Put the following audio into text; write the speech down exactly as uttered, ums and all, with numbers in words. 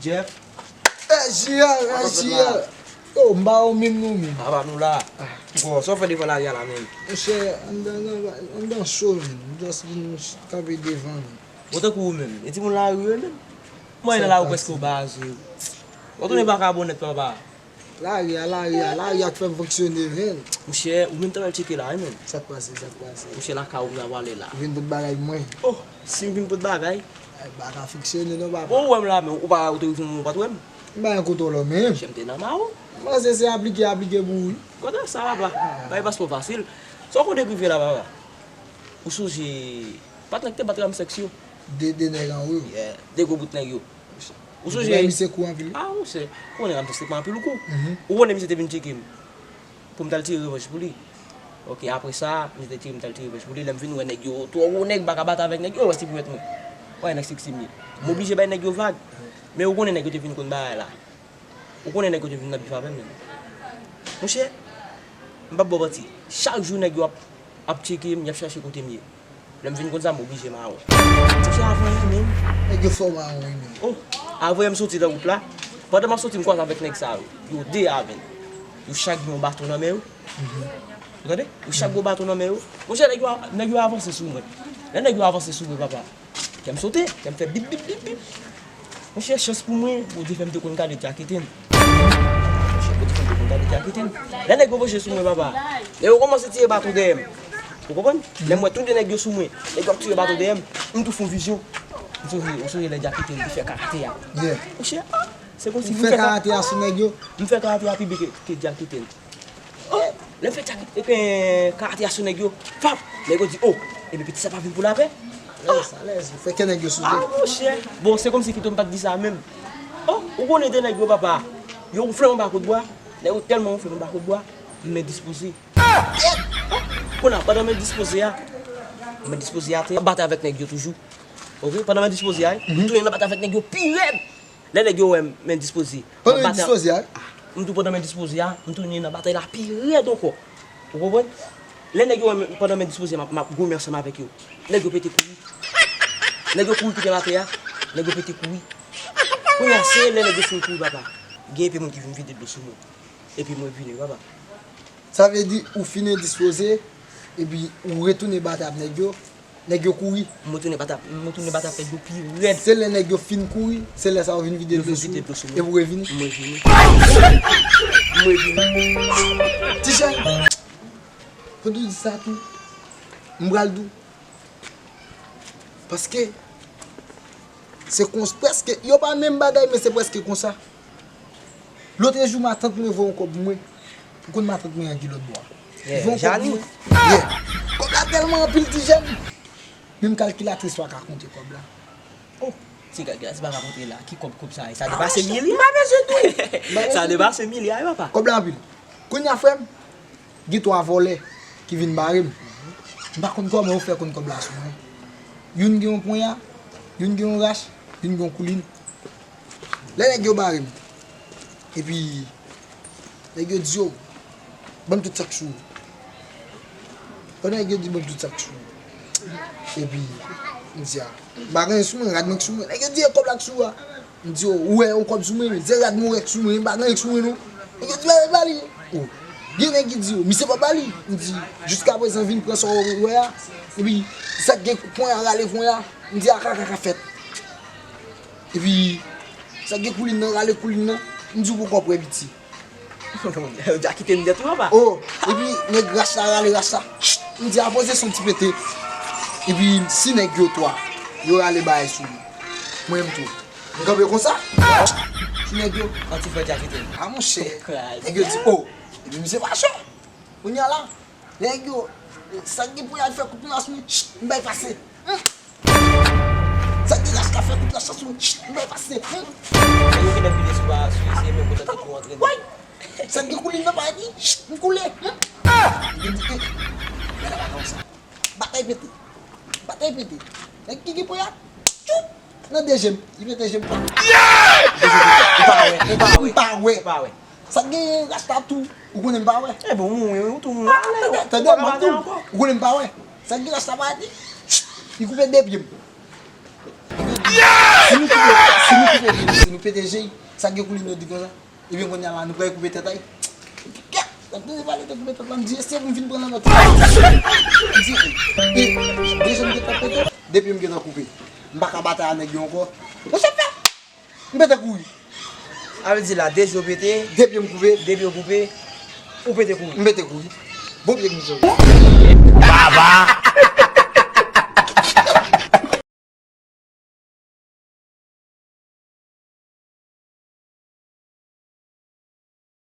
Jeff. Hey, J L, hey, J L. Yo, m ba ou menm non, menm. Apa nou la? Bon, sa w fè devan lari a la menm? Monchè, anndan, anndan cho, menm. M just vin kanpe devan, menm. Bon, tankou ou menm. E timoun lari yo menm? Mwen nan lari prèske ou baze. Ou tounen vakabon nèt, papa. Lari a, lari a, lari a k fè m fonksyone, menm. Monchè, ou menm t ap al tcheke la, wi, menm. Sa k pase, sa k pase? Monchè, lakay ou m ta pwale la. Ou vin pot bagay pou mwen? Oh, si m vin pot bagay? Ay, pa ka fonksyone non, papa. Bon, ou wè m la, men ou pa otorize m, ou pa t wè m. M pa gen kontwòl ou menm. Monchè, m te nan ma ou. Manzè se aplike, aplike pou ou, wi. Kote sa, papa? Bay paspò fasil. Sa w konn te rive la, papa? Ou sonje patnè k te bat Ramsès yo? De, de nèg anwo yo. Yeah, de gwo bout nèg yo. Ou sonje? Misye kou anpil, wi. Ah, monchè, ou konnen Ramsès te pran anpil kou. Ou konnen misye te vin tcheke m pou m t al tire revanj pou li. Ok, apre sa, misye te tire m t al tire revanj pou li. Lè m vin wè nèg yo, twò gwo nèg, m pa ka bat avèk nèg yo, wè se pou mèt mwen. Wè nèg seksi m ye. M oblije bay nèg yo vag. Men ou konnen nèg yo te vin konn bagay la. Ou konnen nèg yo te vin nan bif avè m menm. Monchè, m p ap ba w manti. Chak jou nèg yo ap, ap tcheke m, y ap chache kote m ye. Lè m vin konn sa, m oblije mawon. Monchè, avan yè menm. Nèg yo fè w mawon, wi, menm. Oh, avan yè m soti nan wout la. Pandan m ap soti, m kwaze avèk nèg sa yo. Yo de avè m. Yo chak gen yon baton nan men yo. Ou tande? Yo chak gen yon baton nan men yo. Monchè, nèg yo, nèg yo avanse sou mwen. Lè nèg yo avanse sou mwen, papa. Kè m sote, kè m fè bip, bip, bip, bip. Monchè, chans pou mwen, Bondye fè m te konn gade Jackie Chan. Monchè, Bondye fè m te konn gade Jackie Chan. Lè nèg yo pwoche sou mwen, papa, lè yo kòmanse tire baton dèyè m. Ou konprann? Lè m wè tout de nèg yo sou mwen, nèg yo ap tire baton dèyè m, m tou fè yon vizyon. M sonje, m sonje lè Jackie Chan te fè karate a. Monchè, ah, se kòmsi m fè karate a sou nèg yo. M fè karate a pi byen ke, ke Jackie Chan. Oh, lè m fè tchak, epi karate a sou nèg yo, fap, nèg yo di, oh, epi pitit sa pa vin pou lapè. Alèz, alèz, fè kè nèg yo soute. Ah, monchè. Bon, se kòmsi Kito m pa t di sa menm. Oh, ou konnen de nèg yo, papa. Yo woufle m anba kout bwa. Nèg yo tèlman woufle m anba kout bwa, m endispoze. Oh, kounye a, pandan m endispoze a, m endispoze atè, m ap batay avèk nèg yo toujou. Ok, pandan m endispoze a, m tounen nan batay avèk nèg yo pi rèd. Lè nèg yo wè m endispoze. Pandan m endispoze a? M tou pandan m endispoze a, m tounen nan batay la pi rèd ankò. Ou konprann? Lè nèg yo wè m pandan m endispoze a, m ap, m ap goumen ansanm avèk yo. Nèg yo pete kouri. Nèg yo kouri kite m atè a. Nèg yo pete kouri. Kounye a, se lè nèg yo fin kouri, papa, gen enpe moun ki vin vide dlo sou mwen. Epi mwen vini, papa. Sa vle di ou fin endispoze, epi ou retounen batay ak nèg yo, nèg yo kouri. Mwen tounen batay, mwen tounen batay ak nèg yo pi rèd. Se lè nèg yo fin kouri, se lè sa ou vin vide dlo sou ou, epi ou revini. Mwen vini. Mwen vini. Ti Jèn, pandan w di sa tou, m pral di w. Paske se kons-, prèske, yo pa menm bagay, men se prèske konsa. Lòt jou, matant mwen voye yon kòb pou mwen. Ou konn matant mwen an ki lòt bò a. Li voye yon kòb pou mwen. Yeah. Kòb la tèlman anpil, Ti Jèn. Menm kalkilatris pa ka konte kòb la. Oh, ti kalkilatris pa ka konte la. Ki kòb, kòb sa ye? Sa depase milya. M pa bezwen tou. Sa depase milya, wi, papa. Kòb la anpil. Kounye a, frè m, gen twa vòlè ki vin bare m. M pa konn kòman yo fè konn kòb la sou mwen. Youn gen yon ponya, youn gen yon rach, youn gen yon koulin. Lè nèg yo bare m, epi nèg yo di yo, "Ban m tout sa k sou ou." Pandan nèg yo di, "Ban m tout sa k sou ou." Epi m di, "A, m pa gen anyen sou mwen, rad mwen k sou mwen." Nèg yo di, "E kòb la k sou ou a?" M di, "O, ou wè yon kòb sou mwen, men se rad mwen wè k sou mwen, m pa gen anyen k sou mwen non." Nèg yo di, "Ba, ba li." O, gen nèg ki di, "O, misye pa ba li." M di, "Jiskaprezan vin pran sa w wè a." Epi sa k gen ponya, rale ponya. M di, "A, ka, ka, ka fèt." Epi sa k gen koulin nan, rale koulin nan. M di, "Ou poko ap wè piti." Yo dja kite m nèt wi, papa. O, epi nèg rach la rale rach la. M di, "A, poze son ti pete." Epi si nèg yo twa, yo rale bagay sou li, mwen menm tou, m kanpe konsa. Si nèg yo, an ti frè dja kite m. A, monchè. Nèg yo di, "O, epi misye fache." Kounye a la, nèg yo, sa k gen pou y al fè kout plas mwen, m bay pase. Sa k gen rach la fè kout rach la sou mwen, m bay pase. Nèg yo gentan vide sou ba, sou se menm kontan tèt nou antre. Sa k gen koulin nan pa di, m koule. Gen di ke, men la pa konsa. Batay pete. Batay pete. Nèg ki gen ponya, tchoup, nan de je m. Li pete je m. Ou pa wè, ou pa wè. Ou pa wè. Ou pa wè. Sa k gen rasta tou, ou konnen m pa wè. E bon, ou mouri, ou tou mouri. Tande, tande, m ap di w, ou konnen m pa wè. Sa k gen rasta pa di, li koupe de pye m. Si nou koupe, si nou koupe, si nou pete je, sa gen koulin yo di konsa. Ebyen, kounye a la, nou pral koupe tèt a. Gad, n ap tande pale de koupe tèt la, m di, se pou m vin pran nan tèt. M di, e, de je m gentan pete, de pye m gentan koupe. M pa ka batay a nèg yo ankò. Monchè, fè! M pete kouri. A vle di la, de je w pete, de pye m koupe, de pye w koupe, ou pete kouri. M pete kouri. Bon pye m sou. Baba!